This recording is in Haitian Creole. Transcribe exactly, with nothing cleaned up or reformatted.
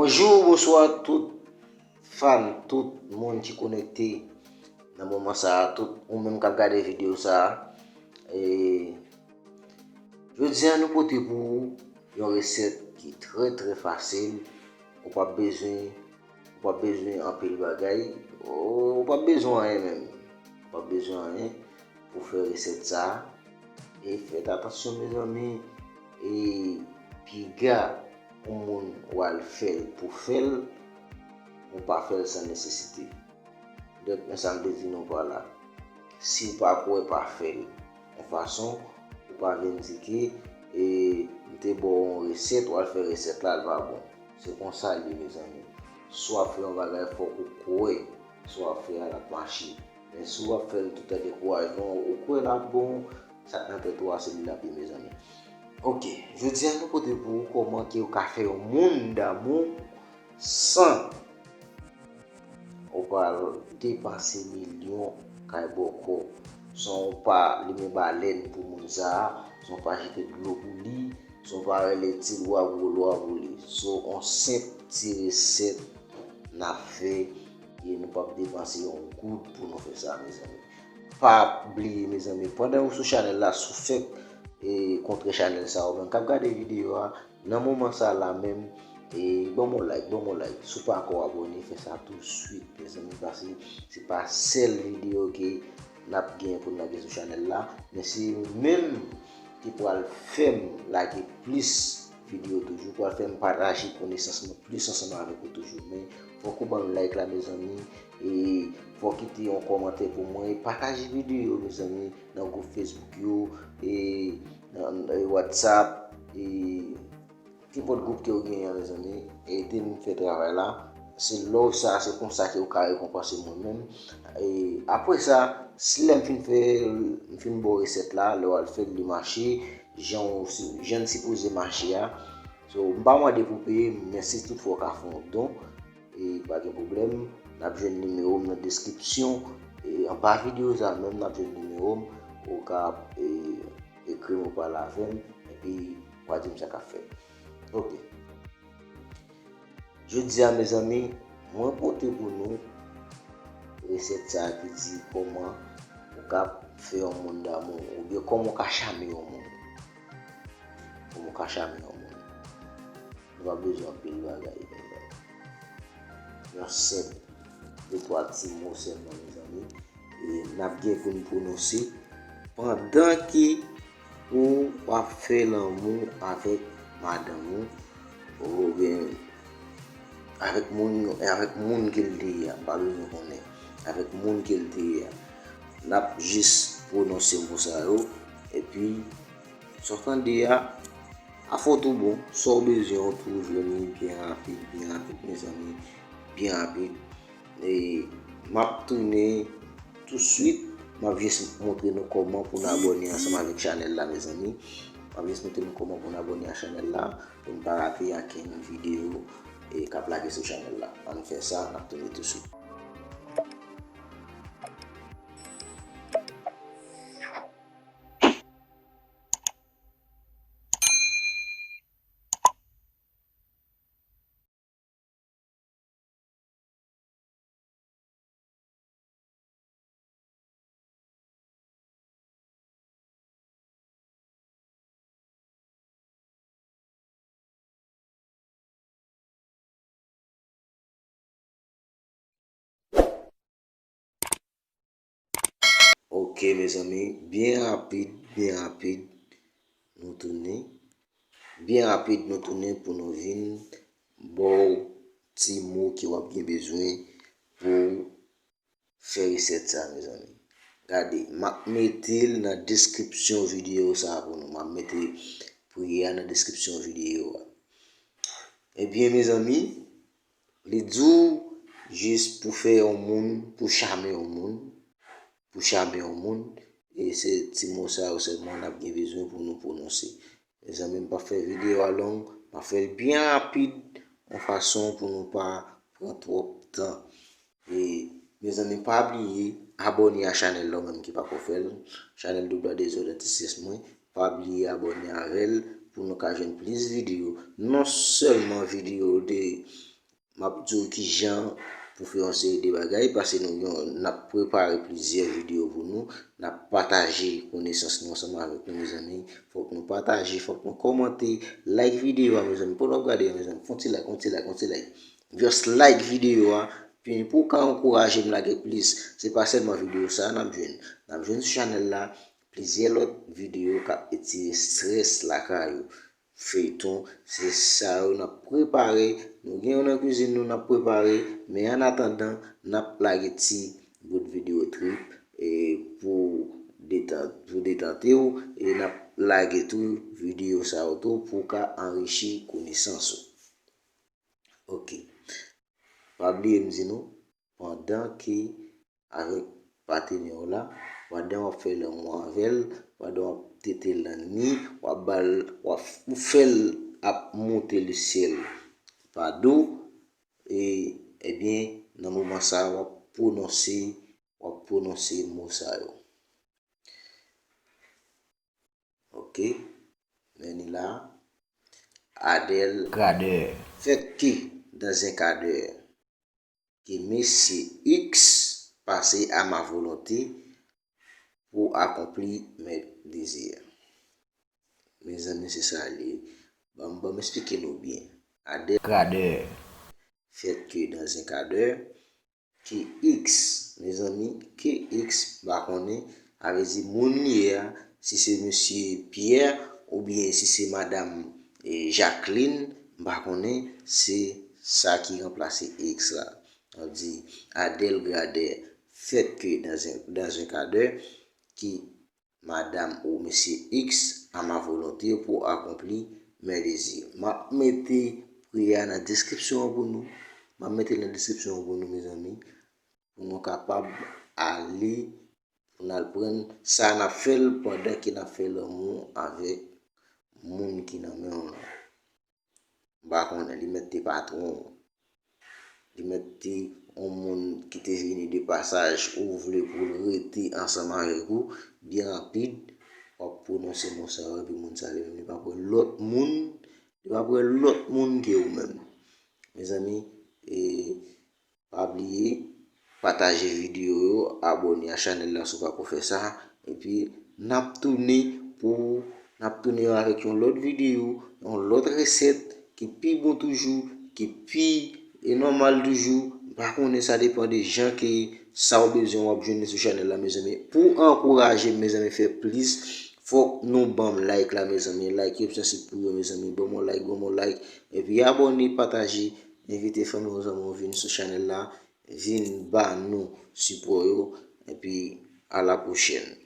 Bonjou, bonswa tout fan, tout moun ki konekte nan moman sa a, tout ou menm k ap gade videyo sa a. E, jodi a nou pote pou ou yon resèt ki trè, trè fasil. Ou p ap bezwen, ou p ap bezwen anpil bagay. Ou, ou p ap bezwen anyen menm. Ou p ap bezwen anyen pou fè resèt sa a. E fèt atansyon, mezanmi. E piga yon moun w al fè l pou fè l, ou pa fè l san nesesite. Donk, men sa m te di nou pa la. Si w pa kwè, pa fè l. Yon fason, ou pa vin di ke, e, m te ba w yon resèt, w al fè resèt la, l pa bon. Se konsa l ye, mezanmi. Si w ap fè yon bagay, fòk ou kwè sa w ap fè a, l ap mache. Men si w ap fè l toutan dekourajman, ou kwè l ap bon, sa k nan tèt ou a, se li l ap ye, mezanmi. Oke, jodi a nou pote pou ou kòman ke ou ka fè yon moun damou san ou pa depanse milyon kay bòkò, san ou pa limen balèn pou moun sa a, san ou pa jete dlo pou li, san ou pa rele ti lwa gwo lwa pou li. So, on senp ti resèt n ap fè, e nou p ap depanse yon goud pou nou fè sa, mezanmi. Pa bliye, mezanmi, pandan ou sou chanèl la, si w fèk, e, kontre chanèl sa, ou menm k ap gade videyo a, nan moman sa la menm, e, ban m yon like, ban m yon like. Si w pa ankò abòne, fè sa tousuit, mezanmi, paske se pa sèl videyo ke n ap gen pou n lage sou chanèl la, men se ou menm ki pral fè m lage plis videyo toujou, pral fè m pataje konesans mwen plis ansanm avèk ou toujou. Men fòk ou ban m like la, mezanmi, e fòk kite yon kòmantè pou mwen, e pataje videyo, mezanmi, nan gwoup Facebook yo, e nan, e WhatsApp, e nenpòt gwoup ke w genyen an, mezanmi, ede m fè travay la. Se love sa, se konsa ke w ka rekonpanse mwen menm. E apre sa, si lè m fin fè, m fin ba w resèt la, lè w al fè l, li mache, jan w si-, jan l sipoze mache a. So, m pa mande pou peye, men si toutfwa w ka fè yon don, e pa gen pwoblèm, n ap jwenn nimewo m nan deskripsyon, e anba videyo sa menm, n ap jwenn nimewo m, ou ka, e, ekri m ou pale avè m, epi w a di m sa k ap fèt. Oke. Jodi a, mezanmi, mwen pote pou nou resèt sa a ki di kòman ou ka fè yon moun damou, oubyen kòman ou ka chame yon moun. Kòman ou ka chame yon moun. Nou pa bezwen anpil bagay, mezanmi. Yon senp de twa ti mo sèlman, mezanmi. E n ap gen pou n pwononse pandan ke ou ap fè lanmou avèk madanm ou, oubyen avèk moun, avèk moun ke l te ye a, m pa bezwen konnen, avèk moun ke l te ye a. N ap jis pwononse mo sa yo, epi sa w tande a, a fòt ou bon, sa w bezwen, w twouve li byen rapid, byen rapid, mezanmi, byen rapid. E m ap tounen tousuit, m ap jis montre nou kòman pou n abòne ansanm avèk chanèl la, mezanmi. M ap jis montre nou kòman pou n abòne a chanèl la, pou n pa rate okenn videyo, e, k ap lage sou chanèl la. Ann fè sa, n ap tounen tousuit. Ok, mezanmi, byen rapid, byen rapid, nou tounen. Byen rapid, nou tounen pou nou vin ba w ti mo ke w ap gen bezwen pou fè resèt sa, mezanmi. Gade, m ap mete l nan deskripsyon videyo sa a pou nou. M ap mete pri a nan deskripsyon videyo a. Ebyen, mezanmi, li di w jis pou fè yon moun, pou chame yon moun, pou chame yon moun, e se ti mo sa yo sèlman n ap gen bezwen pou nou pwononse. Mezanmi, m p ap fè videyo a long, m ap fè l byen rapid, yon fason pou nou pa pran twòp tan. E, mezanmi, pa bliye abòne a chanèl la, ou menm ki pako fè l, chanèl Double A Désordre Artiste mwen. Pa bliye abòne avè l pou nou ka jwenn plis videyo. Non sèlman videyo de m ap di w kijan pou fè yon seri de bagay, paske nou gen, n ap prepare plizyè videyo pou nou, n ap pataje konesans nou ansanm avèk nou, mezanmi. Fòk nou pataje, fòk nou kòmante, like videyo a, mezanmi. Pandan w ap gade a, mezanmi, fè yon ti like, yon ti like, yon ti like. Just like videyo a, pou w ka ankouraje m lage plis. Se pa sèlman videyo sa a n ap jwenn. N ap jwenn sou chanèl la plizyè lòt videyo k ap etire estrès lakay ou. Feyton, se sa yo n ap prepare. Nou gen yo nan kwizin nou, n ap prepare. Men annatandan, n ap lage ti bout videyo trip e pou detan-, pou detante w. E n ap lage tou videyo sa yo tou pou w ka anrichi konesans ou. Ok. Pa bliye m di nou, pandan ke avèk patenè w la, pandan w ap fè lanmou avè l, pandan w ap tete lanni, w ap ba l, w ap, ou fè l ap monte lesyèl pa do, e, ebyen, nan moman sa a, w ap pwononse, w ap pwononse mo sa yo. Ok. Men ni la. Adèl. Gradè. Fèt ke dans un quart d'heure, ke mesye X pase à ma volonté pour accomplir mes désirs. Mezanmi, se sa li ye. Ban m, ban m eksplike nou byen. Adèl. Gradè. Fèt ke dans un quart d'heure, ke X, mezanmi, ke X, m pa konnen, sa vle di moun li ye a, si se mesye Pierre, oubyen si se madanm, e, Jacqueline, m pa konnen, se sa ki ranplase X la. Sa vle di, Adèl Gradè, fèt ke dans un, dans un quart d'heure, ke madanm ou mesye X à ma volonté pour accomplir mes désirs. M ap mete pri a nan deskripsyon an pou nou. M ap mete l nan deskripsyon an pou nou, mezanmi, pou nou kapab ale, pou n al pran sa n ap fè l pandan ke n ap fè lanmou avèk moun ki nan men w lan. M pa konnen, li mèt te patwon w. Li mèt te yon moun ki te vini de pasaj, ou vle pou l rete ansanm avèk ou, byen rapid, w ap pwononse mo sa yo, epi moun sa li menm, li p ap wè lòt moun, li p ap wè lòt moun ke ou menm. Mezanmi, e, pa bliye, pataje videyo yo, abòne a chanèl la si w pako fè sa, epi n ap tounen pou, n ap tounen yo avèk yon lòt videyo, yon lòt resèt ki pi bon toujou, ki pi, e, nòmal toujou. M pa konnen, sa depann de jan ke sa w bezwen w ap jwenn li sou chanèl la, mezanmi. Pou ankouraje m, mezanmi, fè plis, fòk nou ban m like la, mezanmi. Like yo pi sansib pou yo, mezanmi. Ban m yon like, ban m yon like. Epi abòne, pataje, envite fanmi w, zanmi w vin sou chanèl la, vin ba nou sipò yo, epi a la pwochèn.